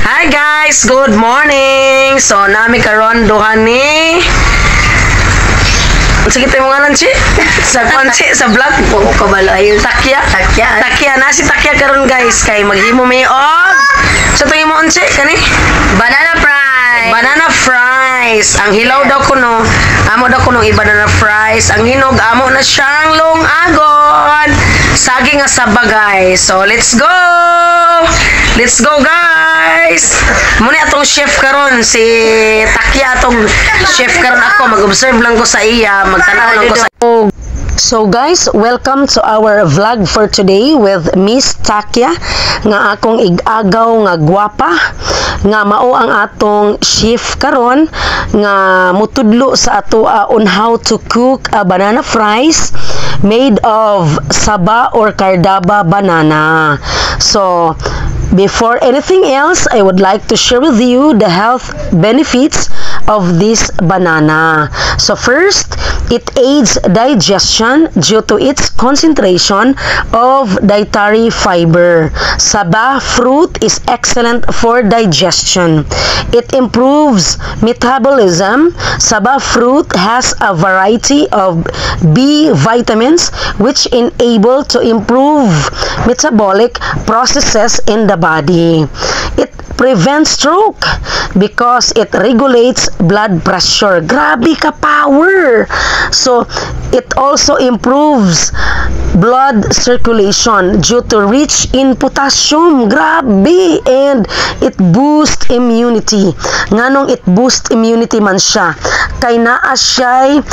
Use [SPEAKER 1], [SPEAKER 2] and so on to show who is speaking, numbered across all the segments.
[SPEAKER 1] Hi guys, good morning. So nami karon duha ni. Sige tayo mga ngalan, Chi? Sa kwan, Chi, sa vlog.
[SPEAKER 2] Oo, kabalo ayun.
[SPEAKER 1] Takya.
[SPEAKER 2] Takya.
[SPEAKER 1] Takya na si Takya karon, guys, kay maghimo mi og sa tuwing mo, Chi, kani?
[SPEAKER 2] Banana fry.
[SPEAKER 1] Banana fries. Ang hilaw daw kuno, amo daw kuno i-banana fries. Ang hinog, amo na siyang lungagon. Saging nga saba, guys. So let's go. Let's go, guys. Muna atong chef karon si Takya, atong chef karon. Ako mag-observe lang ko sa iya, magtanaw lang ko sa. So guys, welcome to our vlog for today with Miss Takya nga akong ig-agaw nga gwapa nga mao ang atong chef karon nga mutudlo sa ato on how to cook a banana fries made of saba or cardaba banana. So before anything else, I would like to share with you the health benefits of this banana. So first, it aids digestion due to its concentration of dietary fiber. Saba fruit is excellent for digestion. It improves metabolism. Saba fruit has a variety of B vitamins which enable to improve metabolic processes in the body. It prevents stroke because it regulates blood pressure. Grabe ka power. So, it also improves blood circulation due to rich in potassium. Grabe! And it boosts immunity. Nganong it boosts immunity man siya? Kay naa siya'y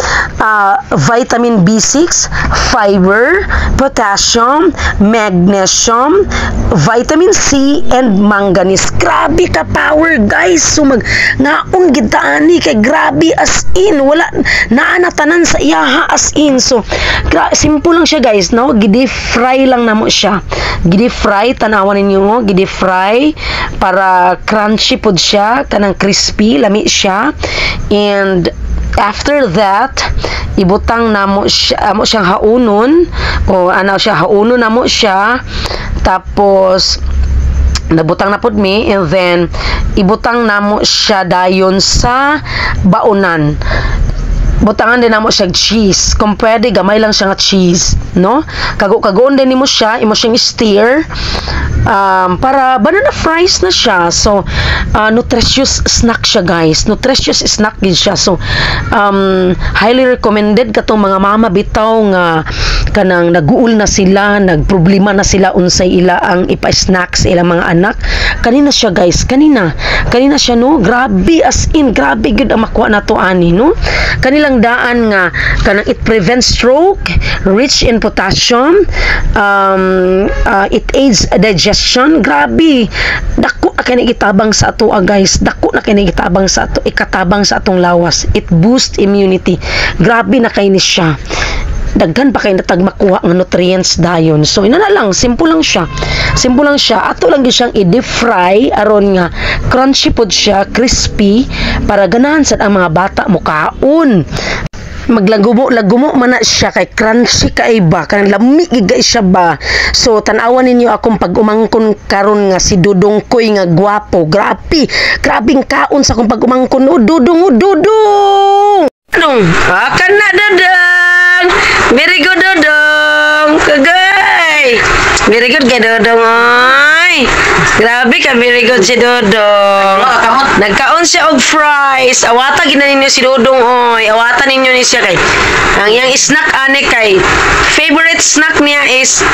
[SPEAKER 1] vitamin B6, fiber, potassium, magnesium, vitamin C, and manganese. Grabe ka power, guys. So mag ngaon gid ta ani kay grabe, as in wala naa na tanan sa iyaha, as in. So simple lang siya, guys, no? Gi-deep fry lang namo siya. Gi-deep fry, tanawan ninyo mo, gi-deep fry para crunchy pod siya, kanang crispy, lami siya. And after that, ibutang namo siya, amo siyang haunon o ano siya, haunon namo siya. Tapos nabutang na pud mi and then ibutang namo siya dayon sa baunan. Butangan din namo siya cheese kung pwede, gamay lang siya nga cheese, no? Kago-kagoon din nimo siya, imo siyang stir para banana fries na siya. So nutritious snack siya, guys, nutritious snack gid siya. So highly recommended katong mga mama bitaw nga kanang naguol na sila, nagproblema na sila unsay ila ang ipa-snack sa ilang mga anak. Kanina siya, guys, kanina kanina siya, no? Grabe, as in grabe gud ang makuha nato ani, no? Kanilang daan nga kanang it prevents stroke, rich in potassium, it aids digestion. Grabe, dako na kini gitabang sa ato, guys. Dako na kini gitabang sa ato, ikatabang sa atong lawas. It boosts immunity. Grabe na kay ni siya, daghan pa kay natag makuha nga nutrients dayon. So ina na lang, simple lang siya, simple lang siya. Ato lang gyud siyang i-deep fry aron nga crunchy pod siya, crispy, para ganahan sad ang mga bata mokaon. Maglagumo lagumo man na siya kay crunchy kay ba, kanang lami gid kay siya ba. So tan-awan ninyo akong pag-umangkon karon nga si Dudong Koy nga gwapo. Grabe, grabing kaon sa akong pag-umangkon. Oh Dudong, oh Dudong. Dudong, akan na Dudong. Very good, Dudong. Kagay. Very good kay Dudong, oy. Grabe ka, very good si Dudong. Nagkaon siya og fries. Awata gina ninyo si Dudong, oy. Awata ninyo ni siya kay ang iyang snack ani kay favorite snack niya is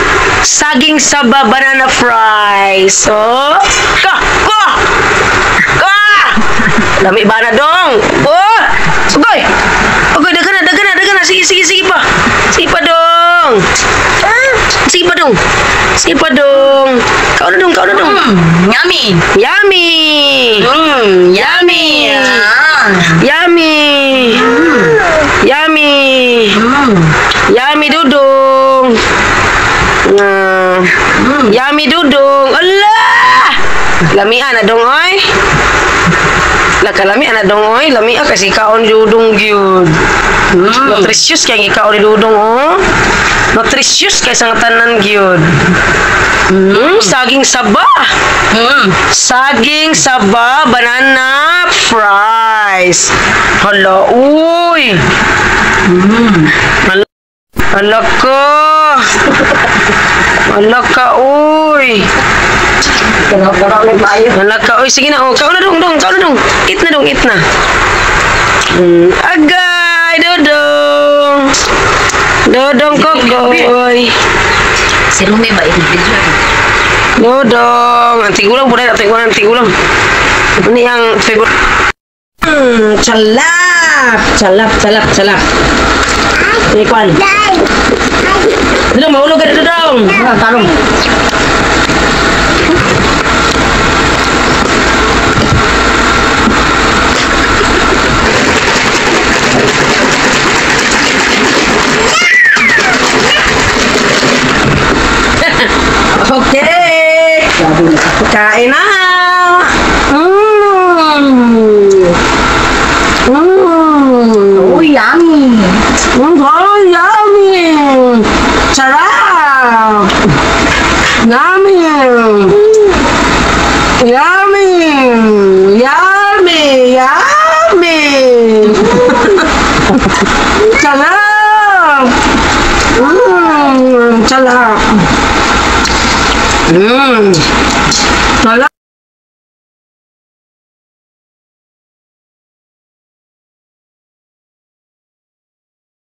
[SPEAKER 1] saging saba banana fries. So, ka, ka. Ka! Lami ba na, dong? Oh! Sugay! Okay, dagan na, dagan na, dagan na. Sige, sige, sige pa. Sige pa, dong. Sige pa, dong. Sige pa, dong. Kaon na, dong, kaon na, dong.
[SPEAKER 2] Yummy.
[SPEAKER 1] Yummy!
[SPEAKER 2] Yummy. Ah.
[SPEAKER 1] Yummy! Yummy! Yummy, Dudong! Ah, yummy, Dudong! Ala! Lamian na, dong, oy! Nakalami ana dong oy, lami ah kasi kaon dudong gyud. Nutritious kay ang ikaon ni Dudong oh. Nutritious kay sa tanan gyud. Saging saba. Saging saba, banana fries. Hala, uy. Hala, hala ka. Hala ka, uy. Hala ka, uy. Sige na, oh. Kaon na dong, dong. Kaon na dong. Eat na dong, eat na. Agay, Dodong. Dodong kokoy.
[SPEAKER 2] Si Rumi ba yung video?
[SPEAKER 1] Dodong. Ang tigulang po na, ang tigulang, ang tigulang. Ano yung favorite? Chalap! Chalap, chalap, chalap. Ini kwan. Dodong, mahulog ka dito, Dodong. Ah, tarong. Okay. Kain na.
[SPEAKER 2] Oh, yummy!
[SPEAKER 1] Oh, yummy. Sarap. Yummy. Yummy. Yummy. Yummy. Sarap. Sarap. Sarap.